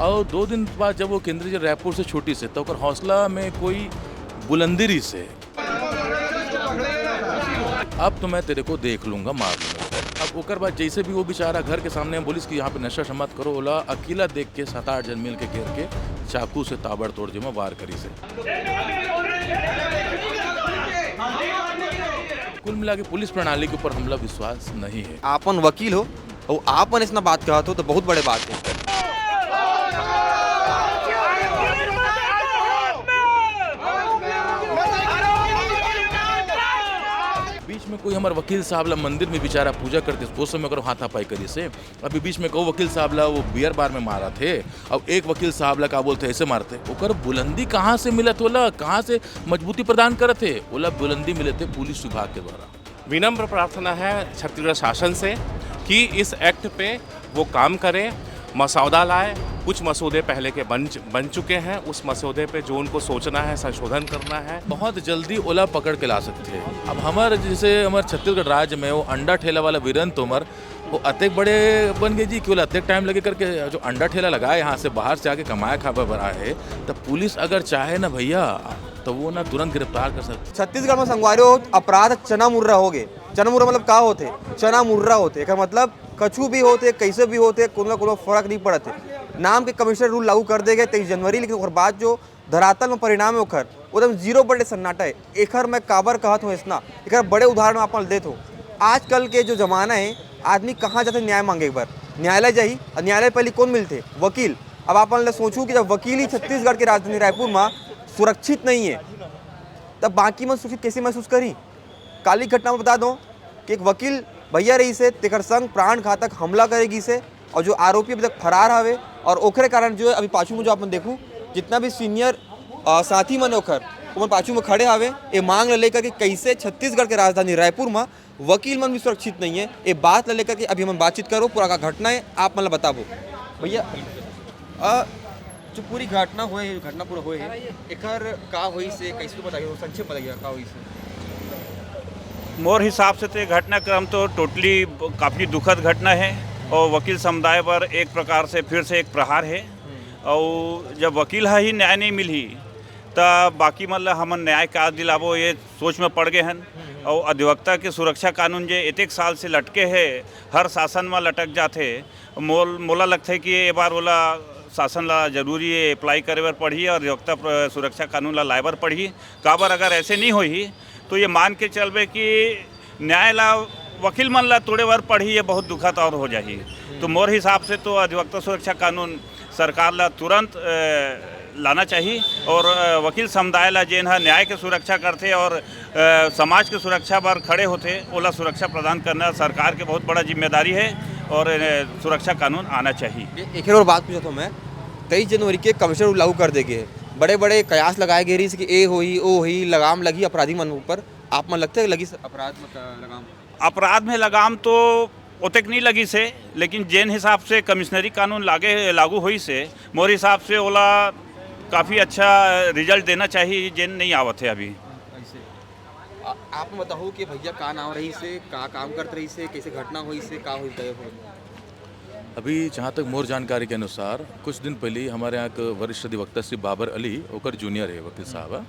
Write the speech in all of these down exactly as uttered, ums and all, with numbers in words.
और दो दिन बाद जब वो केंद्रीय जेल रायपुर से छूटिस हे, तो ओकर हौसला में कोई बुलंदी रहिस हे। अब तो मैं तेरे को देख लूंगा, मार लूंगा। अब ओकर बाद जैसे भी वो बेचारा घर के सामने बोलिस कि यहाँ पे नशा वशा मत करो, ओला अकेला देख के सात आठ जन मिल के घेर के चाकू से ताबड़तोड़ जेमा वार करिस हे। कुल मिला के पुलिस प्रणाली के ऊपर हमला विश्वास नहीं है। आपन वकील हो और आपन इसना बात कहत हो तो बहुत बड़े बात है। बीच में कोई हमर वकील साहब ला मंदिर में बेचारा पूजा करते, उस समय ओकर हाथापाई करिस हे। अभी बीच में कहू वकील साहब ला वो बियर बार में मारत हे, और एक वकील साहब ला का बोलते ऐसे मारते, ओकर बुलंदी कहाँ से मिलत ओला, कहाँ से मजबूती प्रदान करत हे? ओला बुलंदी मिलत हे पुलिस विभाग के द्वारा। विनम्र प्रार्थना है छत्तीसगढ़ शासन से कि इस एक्ट पे वो काम करें, मसौदा लाए। कुछ मसौदे पहले के बन बन चुके हैं, उस मसौदे पे जो उनको सोचना है, संशोधन करना है। बहुत जल्दी ओला पकड़ के ला सकते हैं। अब हमारे जैसे हमारे छत्तीसगढ़ राज्य में वो अंडा ठेला वाला वीरेंद्र तोमर, वो अतेक बड़े बन गए जी कि ओला अतेक टाइम लगे करके जो अंडा ठेला लगाए, यहाँ से बाहर से आके कमाए खाए बर आए, तो पुलिस अगर चाहे ना भैया, तो वो ना तुरंत गिरफ्तार कर सकते। छत्तीसगढ़ में संगवारी हो, अपराध चना मुर्रा हो गए। चना मुर्रा मतलब का होते? चना मुर्रा होते। एकर मतलब कछु भी होते, कैसे भी होते, कोनो कोनो फर्क नहीं पड़त हे। नाम के कमिश्नर रूल लागू कर दे गए तेईस जनवरी, लेकिन ओकर बाद जो धरातल में परिणाम है ओखर, वो एकदम जीरो बड़े सन्नाटा है। एखर मैं काबर कहत हूँ इसना, एखर बड़े उदाहरण में आपन देत हूँ। आजकल के जो जमाना है, आदमी कहाँ जाते न्याय मांगे एक बार? न्यायालय जाही, और न्यायालय पहले कौन मिलते? वकील। अब आपन ले सोचू कि जब वकील ही छत्तीसगढ़ के राजधानी रायपुर में सुरक्षित नहीं है, तब बाकी मन सुरक्षित कैसे महसूस करी? काली घटना में बता दो कि एक वकील भैया रहिस हे, तेकर संग प्राण घातक हमला करे गिस हे और जो आरोपी अभी तक फरार हवे और ओकरे कारण जो है अभी पाछू में जो आपन देखू जितना भी सीनियर, अ, साथी मन ओखर ओमन पाछू में खड़े हवे, ए मांग ल लेकर के कैसे छत्तीसगढ़ के राजधानी रायपुर में वकील मन भी सुरक्षित नहीं है। ए बात ल लेकर के अभी हमन बातचीत करो, पूरा का घटना है आप मन ल बताबो। भैया, अ, जो पूरी घटना होए, घटना पूरा होए हे, एकर का होइस हे, कैसे बताइए, संक्षेप बताइए, का होइस हे? मोर हिसाब से तो ये घटनाक्रम तो totally ब-, काफ़ी दुखद घटना है और वकील समुदाय पर एक प्रकार से फिर से एक प्रहार है। हम्म। और जब वकील ह ही न्याय नहीं मिलही, त बाकी मन ल हमन न्याय का दिलाबो, ये सोच में पड़ गए हन। हम्म। और अधिवक्ता के सुरक्षा कानून जे एतेक साल से लटके है, हर शासन में लटक जाथे, मोल-, मोला लगथे कि ए बार ओला शासन ला जरूरी ये apply करे बर पड़ही और अधिवक्ता प्र-, सुरक्षा कानून ला लाए बर पड़ही। काबर अगर ऐसे नहीं होही, तो ये मान के चलबे कि न्याय ला वकील मन ला तोड़े बर पड़ही, ये बहुत दुखद और हो जाही। तो मोर हिसाब से तो अधिवक्ता सुरक्षा कानून सरकार ला तुरंत, अ, लाना चाहिए और, अ, वकील समुदाय ला जेन ह न्याय के सुरक्षा करथे और, अ, समाज के सुरक्षा बर खड़े होथे, ओला सुरक्षा प्रदान करना सरकार के बहुत बड़ा जिम्मेदारी है और, अ, सुरक्षा कानून आना चाहिए। ए-, एक और बात पूछत हूँ मैं, तेईस जनवरी के कमिश्नर रूल लागू कर दे गे, बड़े-बड़े कयास लगाए गए रहिस कि ए होही, ओ होही, लगाम लगही अपराधी मन ऊपर, आप मन लगथे लगिस अपराध में क-, लगाम? अपराध में लगाम तो ओतेक नहीं लगिस हे, लेकिन जेन हिसाब से कमिश्नरी कानून लागे, लागू होइस हे, मोर हिसाब से ओला काफ़ी अच्छा result देना चाहिए, जेन नहीं आवत हे अभी। ऐसे। आ-, आप बताओ कि भैया का नाम रहिस हे, का काम करत रहिस हे, कैसे घटना होइस हे, का होइस हे? अभी जहाँ तक मोर जानकारी के अनुसार, कुछ दिन पहले ही हमारे यहाँ एक वरिष्ठ अधिवक्ता श्री बाबर अली, ओकर junior है वकील साहब,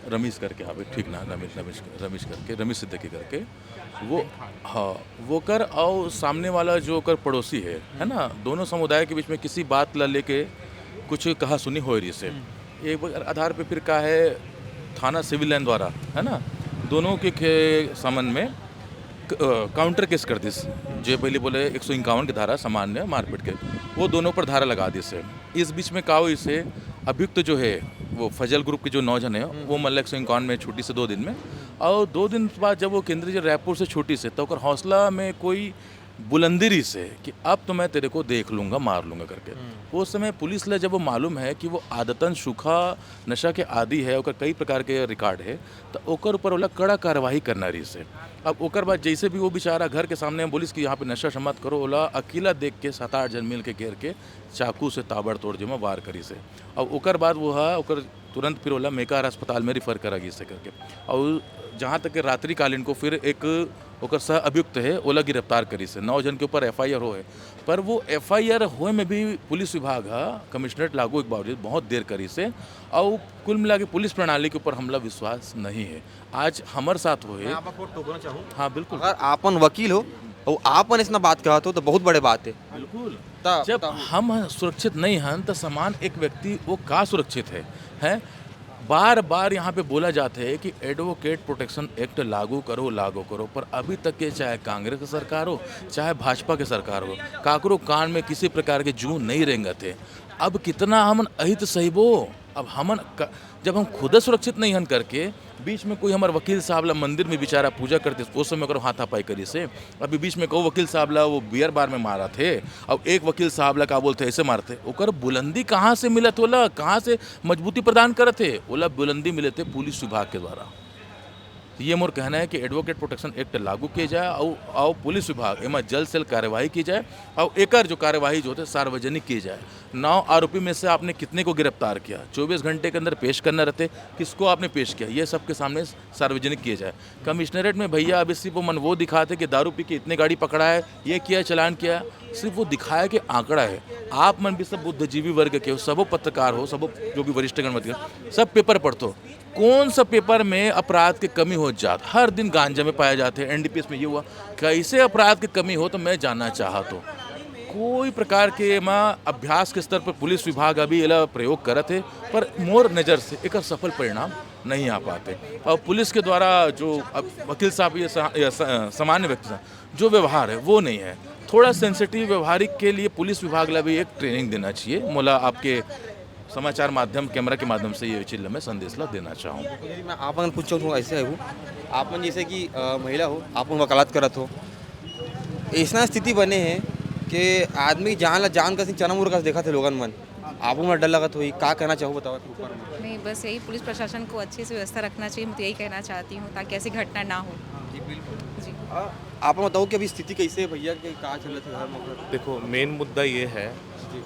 रमेश करके, हाँ भाई, ठीक ना, रमेश, रमेश, रमेश करके, रमेश सिद्दीकी करके, वो, हाँ, वो कर और सामने वाला जो ओकर पड़ोसी है, है ना, दोनों समुदाय के बीच में किसी बात ला लेके कुछ कहा सुनी हो रही से। एक आधार पे फिर का है, थाना सिविल लाइन द्वारा, है ना, दोनों के, के संबंध में क-, अ, counter case कर दिस, जो पहले बोले एक सौ इक्यावन की धारा सामान्य मारपीट के, वो दोनों पर धारा लगा दिस है। इस बीच में का होइस हे, अभियुक्त जो है, वो फजल group के जो नौ जन है, वो मन ल एक सौ इक्यावन में छुट्टी से दो दिन में, और दो दिन बाद जब वो केंद्रीय जेल रायपुर से छुट्टी से, तो ओकर हौसला में कोई बुलंदी रहिस हे कि अब तो मैं तेरे को देख लूंगा, मार लूंगा करके। वो समय पुलिस ला जब वो मालूम है कि वो आदतन सूखा नशा के आदी है, ओकर कई प्रकार के record है, तो ओकर ऊपर ओला कड़ा कार्रवाई करना रहिस हे। अब ओकर बाद जैसे भी वो बेचारा घर के सामने बोलिस कि यहाँ पे नशा वशा मत करो, ओला अकेला देख के सात आठ जन मिल के घेर के चाकू से ताबड़तोड़ जेमा वार करिस हे। अब ओकर बाद वो हा, ओकर तुरंत फिर ओला मेकार अस्पताल में refer करा गिस हे करके। और जहाँ तक कि रात्रिकालीन को फिर एक ओकर सह अभियुक्त हे, ओला गिरफ्तार करिस हे। नौ झन के ऊपर एफ आई आर होए हे, पर वो एफ आई आर होए में भी पुलिस विभाग ह कमिश्नरेट लागू के बावजूद बहुत देर करिस हे, अउ कुल मिला के पुलिस प्रणाली के ऊपर हमला विश्वास नहीं हे। आज हमर साथ होए मैं हे। आपको टोकना चाहूँ। हाँ, बिल्कुल। अगर आपन वकील हो और आपन इसना बात कहत हो, तो बहुत बड़े बात है। बिल्कुल। ता-, जब ता- हम सुरक्षित नहीं हन, तो समान एक व्यक्ति वो का सुरक्षित है, हैं? बार बार यहाँ पे बोला जाते है कि एडवोकेट प्रोटेक्शन एक्ट लागू करो, लागू करो, पर अभी तक के, चाहे कांग्रेस के सरकार हो, चाहे भाजपा के सरकार हो, काकरो कान में किसी प्रकार के जू नहीं रेंगत है। अब कितना हमन अहित सहिबो? अब हमन क-, जब हम खुद सुरक्षित नहीं हन करके, बीच में कोई हमर वकील साहब ला मंदिर में बेचारा पूजा करते, उस समय ओकर हाथापाई करिस हे। अभी बीच में कहो वकील साहब ला वो बियर बार में मारत हे, और एक वकील साहब ला का बोलते, ऐसे मारते, ओकर बुलंदी कहाँ से मिलत, ओला कहाँ से मजबूती प्रदान करत हे? ओला बुलंदी मिलत हे पुलिस विभाग के द्वारा। तो ये मोर कहना है कि एडवोकेट प्रोटेक्शन एक्ट लागू किए जाए और, और पुलिस विभाग एमा जल्द से जल्द कार्यवाही की जाए और एकर जो कार्यवाही जो होते सार्वजनिक की जाए। नौ आरोपी में से आपने कितने को गिरफ्तार किया? चौबीस घंटे के अंदर पेश करना रहते, किसको आपने पेश किया, ये सबके सामने सार्वजनिक किए जाए। कमिश्नरेट में भैया अभी सिर्फ वो मन वो दिखाते कि दारू पी के इतने गाड़ी पकड़ा है, ये किया, चालान किया, सिर्फ वो दिखाया कि आंकड़ा है। आप मन भी सब बुद्धिजीवी वर्ग के हो, सबो पत्रकार हो, सबो जो भी वरिष्ठ गण, सब पेपर पढ़ते हो। कौन सा पेपर में अपराध के कमी हो जात? हर दिन गांजा में पाया जाते हैं, एन डी पी एस में ये हुआ, कैसे अपराध के कमी हो तो मैं जानना चाहत हूँ। कोई प्रकार के एमा अभ्यास के स्तर पर पुलिस विभाग अभी एला प्रयोग करत हे, पर मोर नज़र से एकर सफल परिणाम नहीं आ पाते। और पुलिस के द्वारा जो अब वकील साहब ये सा-, ये सा-, सामान्य व्यक्ति सा-, जो व्यवहार है वो नहीं है। थोड़ा सेंसिटिव व्यवहारिक के लिए पुलिस विभाग ला भी एक ट्रेनिंग देना चाहिए। मोला आपके समाचार माध्यम, कैमरा के माध्यम से ये चीज ला मैं संदेश ला देना चाहूँ। जी, मैं आप मन पूछना चाहूँ, ऐसे है वो, आप मन जैसे कि, अ, महिला हो, आप मन वकालत करत हो, ऐसना स्थिति बने है कि आदमी जान ला जान कस चना मुर्गा कस देखत हे लोगन मन, आप मन डर लगत होही, का कहना चाहू बताओ ऊपर में? नहीं, बस यही पुलिस प्रशासन को अच्छे से व्यवस्था रखना चाहिए, मैं तो यही कहना चाहती हूँ, ताकि ऐसी घटना ना हो। जी, बिल्कुल। जी। अ, आप बताओ कि अभी स्थिति कैसे है भैया, कि का चलत है घर में? देखो, मेन मुद्दा ये है जी।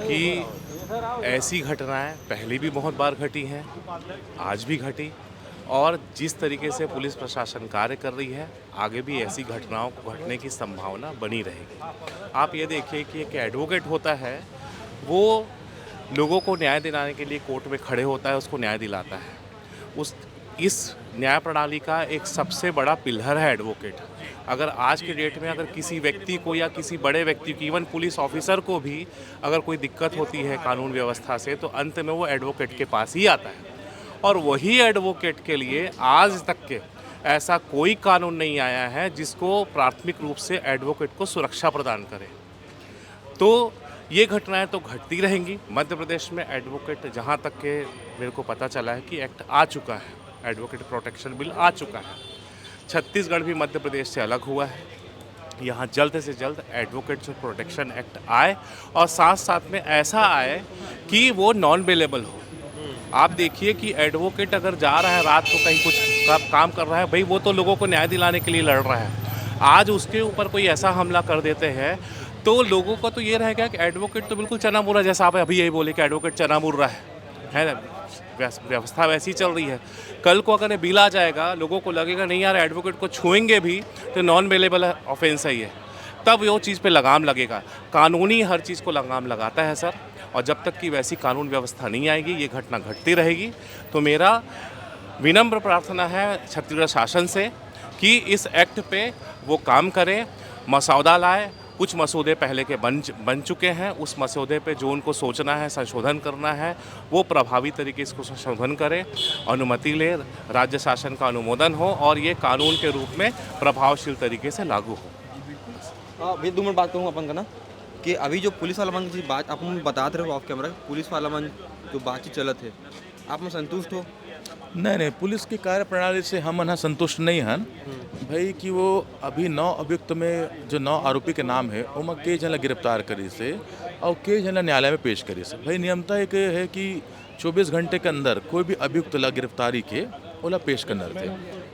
कि ऐसी घटनाएं पहले भी बहुत बार घटी हैं, आज भी घटी, और जिस तरीके से पुलिस प्रशासन कार्य कर रही है, आगे भी ऐसी घटनाओं को घटने की संभावना बनी रहेगी। आप ये देखिए कि एक एडवोकेट होता है, वो लोगों को न्याय दिलाने के लिए कोर्ट में खड़े होता है, उसको न्याय दिलाता है। उस, इस न्याय प्रणाली का एक सबसे बड़ा पिलर है एडवोकेट। अगर आज के डेट में अगर किसी व्यक्ति को या किसी बड़े व्यक्ति को, इवन पुलिस ऑफिसर को भी अगर कोई दिक्कत होती है कानून व्यवस्था से, तो अंत में वो एडवोकेट के पास ही आता है। और वही एडवोकेट के लिए आज तक के ऐसा कोई कानून नहीं आया है जिसको प्राथमिक रूप से एडवोकेट को सुरक्षा प्रदान करे। तो ये घटनाएं तो घटती रहेंगी। मध्य प्रदेश में एडवोकेट, जहाँ तक के मेरे को पता चला है कि एक्ट आ चुका है, एडवोकेट प्रोटेक्शन बिल आ चुका है। छत्तीसगढ़ भी मध्य प्रदेश से अलग हुआ है। यहाँ जल्द से जल्द एडवोकेट प्रोटेक्शन एक्ट आए और साथ साथ में ऐसा आए कि वो नॉन बेलेबल हो। आप देखिए कि एडवोकेट अगर जा रहा है रात को कहीं कुछ का-, काम कर रहा है, भाई, वो तो लोगों को न्याय दिलाने के लिए लड़ रहा है। आज उसके ऊपर कोई ऐसा हमला कर देते हैं तो लोगों का तो ये रहेगा कि एडवोकेट तो बिल्कुल चना मुर्रा, जैसा आप अभी यही बोले कि एडवोकेट चना मुर्रा है, है ना? व्यस-, व्यवस्था वैसी चल रही है। कल को अगर ये बिल आ जाएगा, लोगों को लगेगा, "नहीं यार, एडवोकेट को छुएंगे भी तो नॉन बेलेबल ऑफेंस है ये", तब वो चीज़ पे लगाम लगेगा। कानूनी हर चीज़ को लगाम लगाता है सर, और जब तक कि वैसी कानून व्यवस्था नहीं आएगी, ये घटना घटती रहेगी। तो मेरा विनम्र प्रार्थना है छत्तीसगढ़ शासन से कि इस एक्ट पे वो काम करें, मसौदा लाए। कुछ मसौदे पहले के बन, बन चुके हैं, उस मसौदे पे जो उनको सोचना है, संशोधन करना है, वो प्रभावी तरीके से इसको संशोधन करें, अनुमति लें, राज्य शासन का अनुमोदन हो और ये कानून के रूप में प्रभावशील तरीके से लागू हो। हाँ, भैया, दो मिनट बात करूँ अपन का ना, कि अभी जो पुलिस वाला मन की बात, आप मन बतात रहे हो ऑफ कैमरा, पुलिस वाला मन जो बातचीत चलत है, आप मन संतुष्ट हो? नहीं, नहीं, पुलिस की कार्यप्रणाली से हम मन ह संतुष्ट नहीं हन। हम्म। भाई, कि वो अभी नौ अभियुक्त में जो नौ आरोपी के नाम है, ओमा के झन ला गिरफ्तार करिस हे और के झन ला न्यायालय में पेश करिस हे। भाई, नियमता एक है कि चौबीस घंटे के अंदर कोई भी अभियुक्त ला गिरफ्तारी के ओला पेश करना रहते।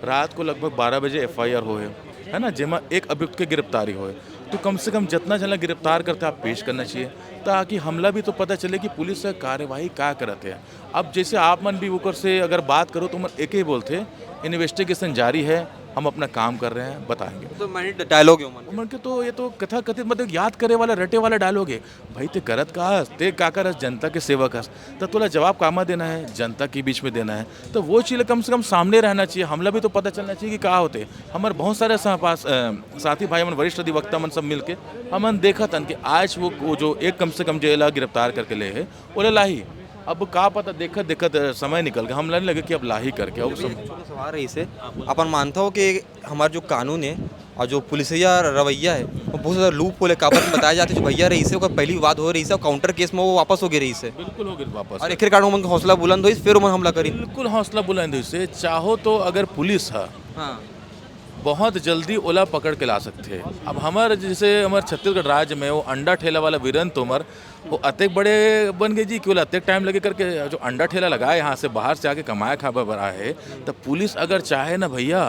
रात को लगभग बारह बजे एफ आई आर होए, है ना, जेमा एक अभियुक्त के गिरफ्तारी होए, तो कम से कम जितना झन ला गिरफ्तार करते आप पेश करना चाहिए, ताकि हमला भी तो पता चले कि पुलिस ह कार्यवाही का करत है। अब जैसे आप मन भी ओकर से अगर बात करो तो मन एक ही बोलते, इन्वेस्टिगेशन जारी है, हम अपना काम कर रहे हैं, बताएंगे। तो मैंने डायलॉग है उमन। उमन के तो ये तो कथा कथित, मतलब, याद करे वाला, रटे वाला डायलॉग है। भाई, ते करत का हस, ते का करस, जनता के सेवक हस, त तोला जवाब कामा देना है, जनता के बीच में देना है। तो वो चीज़ कम से कम सामने रहना चाहिए, हमला भी तो पता चलना चाहिए कि का होते। हमारे बहुत सारे सहपास अ, साथी भाई मन, वरिष्ठ अधिवक्ता मन सब मिलके हमन देखत हन कि आज वो, वो जो एक कम से कम जेला गिरफ्तार करके ले है, ओला लाही। अब का पता, देखत देखत समय निकल गया, हमला नहीं लगे कि अब लाही करके। अब छोटा सवाल रही से, अपन मानता हो कि हमारा जो कानून है और जो पुलिसिया रवैया है, वो बहुत ज़्यादा लूप होल है। काबर बताया जाता है, जो भैया रही से, ओकर पहली बात हो रही से और काउंटर केस में वो वापस हो गए रही से। बिल्कुल हो गए वापस। और एक कारण उमन के हौसला बुलंद होइस, फिर उमन हमला करी। बिल्कुल हौसला बुलंद होइस। चाहो तो अगर पुलिस है, हाँ, बहुत जल्दी ओला पकड़ के ला सकते हैं। अब हमारे, जैसे हमारे छत्तीसगढ़ राज्य में वो अंडा ठेला वाला वीरेंद्र तोमर, वो अतेक बड़े बन गए जी कि ओला अतेक टाइम लगे करके, जो अंडा ठेला लगाए, यहाँ से बाहर से आके कमाए खाए बर आए, तो पुलिस अगर चाहे ना भैया,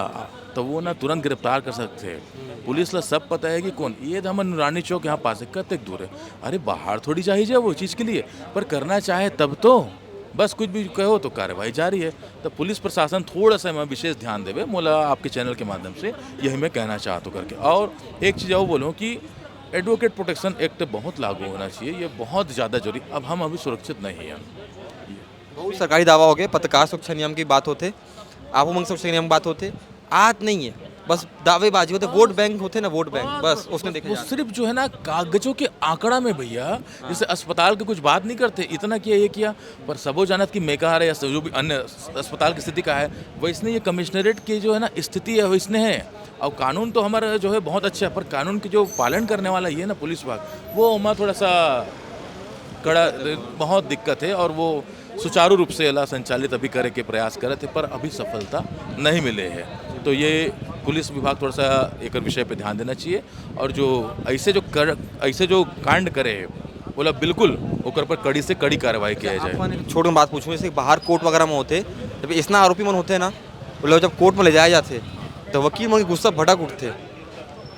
तो वो ना तुरंत गिरफ्तार कर सकते हैं। पुलिस ला सब पता है कि कौन। ये तो हमर नूरानी चौक यहाँ पास है, कतेक दूर है। अरे, बाहर थोड़ी चाहिए वो चीज़ के लिए, पर करना चाहे तब तो। बस कुछ भी कहो तो कार्रवाई जारी है। तो पुलिस प्रशासन थोड़ा सा मैं विशेष ध्यान देवे, मोला आपके चैनल के माध्यम से यही मैं कहना चाहता हूँ करके। और एक चीज़ और बोलूँ कि एडवोकेट प्रोटेक्शन एक्ट बहुत लागू होना चाहिए, ये बहुत ज़्यादा जरूरी। अब हम अभी सुरक्षित नहीं हैं। बहुत सरकारी दावा हो गए, पत्रकार सुरक्षा नियम की बात होते, आप उमंग सुरक्षा नियम की बात होते, आज नहीं है, बस दावेबाजी होते, वोट बैंक होते ना, वोट बैंक, बस उसने देखे वो जाते। सिर्फ जो है ना, कागजों के आंकड़ा में भैया, जैसे अस्पताल की कुछ बात नहीं करते, इतना किया, ये किया, पर सबो जानत कि मेकाहारा या जो भी अन्य अस्पताल की स्थिति का है, वैसने ये कमिश्नरेट की जो है ना स्थिति है, वैसने है। और कानून तो हमारा जो है बहुत अच्छा है, पर कानून की जो पालन करने वाला ये ना पुलिस विभाग, वो हमारा थोड़ा सा कड़ा, बहुत दिक्कत है। और वो सुचारू रूप से एला संचालित अभी करे के प्रयास करत है, पर अभी सफलता नहीं मिले है। तो ये पुलिस विभाग थोड़ा सा एक विषय पे ध्यान देना चाहिए, और जो ऐसे जो कर, ऐसे जो कांड करे है, बोला बिल्कुल ओकर पर कड़ी से कड़ी कार्रवाई किया जाए। अपन छोड़ के बात पूछूं, जैसे बाहर कोर्ट वगैरह में होते, जब इतना आरोपी मन होते हैं ना, वो लोग जब कोर्ट में ले जाए जाते, तो वकील मन के गुस्सा भड़क उठते।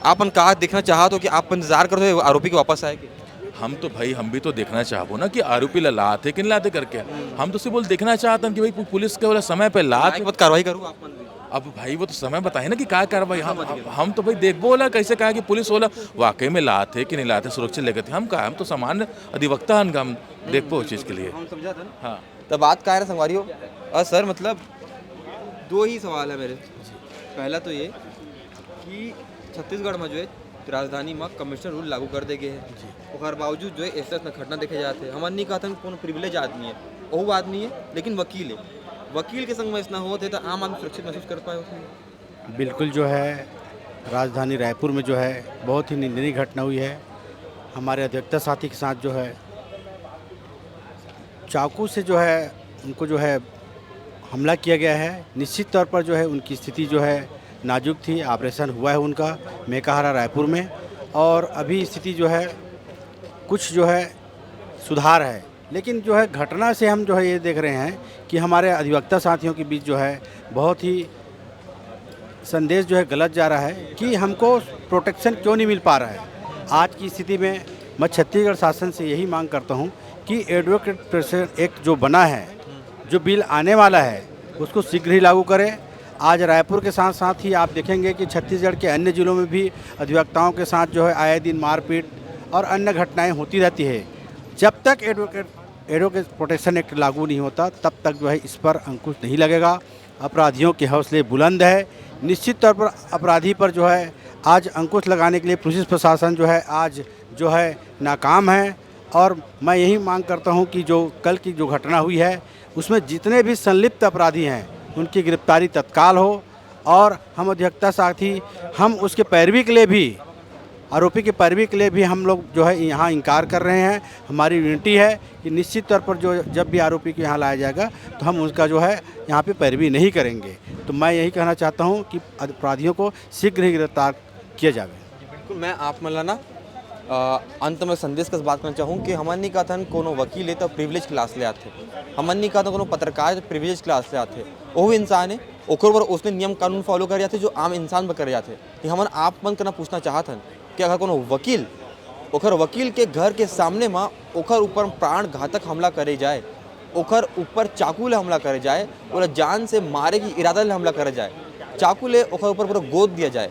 आपन का देखना चाहत हो कि आप इंतजार करते हो आरोपी के वापस आए के? हम तो भाई, हम भी तो देखना चाहबो ना कि आरोपी ला लात है कि नहीं लाते करके। हम तो सिर्फ बोल देखना चाहते हैं कि भाई पु-, पुलिस के वाला समय पे लात। आए के बाद कार्रवाई करूँ आप मन भी? अब भाई, वो तो समय बताए ना कि का कार्रवाई। हम, हम, हम तो भाई देखबो होला कैसे, कहा कि पुलिस वाला वाकई में लात है कि नहीं लात है, सुरक्षित लेकर थे। हम का, हम तो सामान्य अधिवक्ता हन, हम देखबो उस चीज़ के लिए। हम समझा था ना। हाँ। तो बात का है ना संगवारी हो, और सर, मतलब, दो ही सवाल है मेरे। पहला तो ये कि छत्तीसगढ़ में जो है, राजधानी में कमिश्नर रूल लागू कर दे गए हैं। ओकर बावजूद जो है, ऐसा ऐसा घटना देखे जाते हैं। हमन नहीं कहते कोनो प्रिविलेज आदमी है, वो आदमी है, लेकिन वकील है। वकील के संग में ऐसा होते तो आम आदमी सुरक्षित महसूस कर पाए उसमें। बिल्कुल जो है, राजधानी रायपुर में जो है, बहुत ही निंदनीय घटना हुई है। हमारे अधिवक्ता साथी के साथ जो है, चाकू से जो है, उनको जो है, हमला किया गया है। निश्चित तौर पर जो है, उनकी स्थिति जो है, नाजुक थी। ऑपरेशन हुआ है उनका मेकाहारा रायपुर में, और अभी स्थिति जो है, कुछ जो है, सुधार है। लेकिन जो है, घटना से हम जो है, ये देख रहे हैं कि हमारे अधिवक्ता साथियों के बीच जो है, बहुत ही संदेश जो है, गलत जा रहा है कि हमको प्रोटेक्शन क्यों नहीं मिल पा रहा है। आज की स्थिति में मैं छत्तीसगढ़ शासन से यही मांग करता हूँ कि एडवोकेट प्रोटेक्शन एक्ट जो बना है, जो बिल आने वाला है, उसको शीघ्र ही लागू करें। आज रायपुर के साथ साथ ही आप देखेंगे कि छत्तीसगढ़ के अन्य जिलों में भी अधिवक्ताओं के साथ जो है, आए दिन मारपीट और अन्य घटनाएं होती रहती है। जब तक एडवोकेट एडवोकेट प्रोटेक्शन एक्ट लागू नहीं होता, तब तक जो है, इस पर अंकुश नहीं लगेगा। अपराधियों के हौसले बुलंद है। निश्चित तौर पर अपराधी पर जो है, आज अंकुश लगाने के लिए पुलिस प्रशासन जो है, आज जो है, नाकाम है। और मैं यही मांग करता हूं कि जो कल की जो घटना हुई है, उसमें जितने भी संलिप्त अपराधी हैं, उनकी गिरफ्तारी तत्काल हो। और हम अधिवक्ता साथी, हम उसके पैरवी के लिए भी, आरोपी की पैरवी के लिए भी हम लोग जो है, यहाँ इनकार कर रहे हैं। हमारी विनती है कि निश्चित तौर पर जो, जब भी आरोपी को यहाँ लाया जाएगा, तो हम उसका जो है, यहाँ पे पैरवी नहीं करेंगे। तो मैं यही कहना चाहता हूँ कि अपराधियों को शीघ्र ही गिरफ्तार किया जावे। बिल्कुल, मैं आप मन ला ना, अ, अंत में संदेश कस बात करना चाहूँ कि हमन नहीं कहथन कोनो वकील है तो प्रिविलेज क्लास ले आथे, हमन नहीं कहथन कोनो पत्रकार है तो प्रिविलेज क्लास ले आथे। वो भी इंसान है, ओकर ऊपर उसने नियम कानून फॉलो करे जाथे जो आम इंसान पर करे जाथे। कि हमन आप मन करना पूछना चाहत हन कि अगर कोनो वकील, ओकर वकील के घर के सामने म ओकर ऊपर प्राण घातक हमला करे जाए, ओकर ऊपर चाकू ले हमला करे जाए, ओला जान से मारे की इरादा ले हमला करे जाए, चाकू ले ओकर ऊपर पूरा गोद दिया जाए,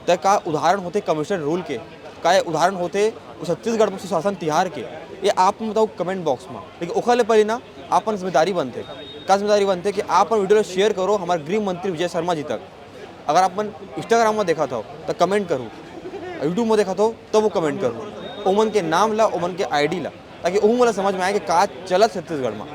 त का उदाहरण होथे कमिश्नर रूल के? का ये उदाहरण होथे छत्तीसगढ़ में सुशासन तिहार के? ये आप मन बताओ कमेंट बॉक्स में। लेकिन ओखर ले पहले ना, आपन जिम्मेदारी बनथे। का जिम्मेदारी बनथे कि आपन वीडियो ला शेयर करो हमारे गृह मंत्री विजय शर्मा जी तक। अगर आप मन इंस्टाग्राम में देखत हो तो कमेंट करू, यूट्यूब में देखत हो तो वो कमेंट करू, ओमन के नाम ला, ओमन के आईडी ला, ताकि ओहू मोला समझ में आए कि का चलत छत्तीसगढ़ में।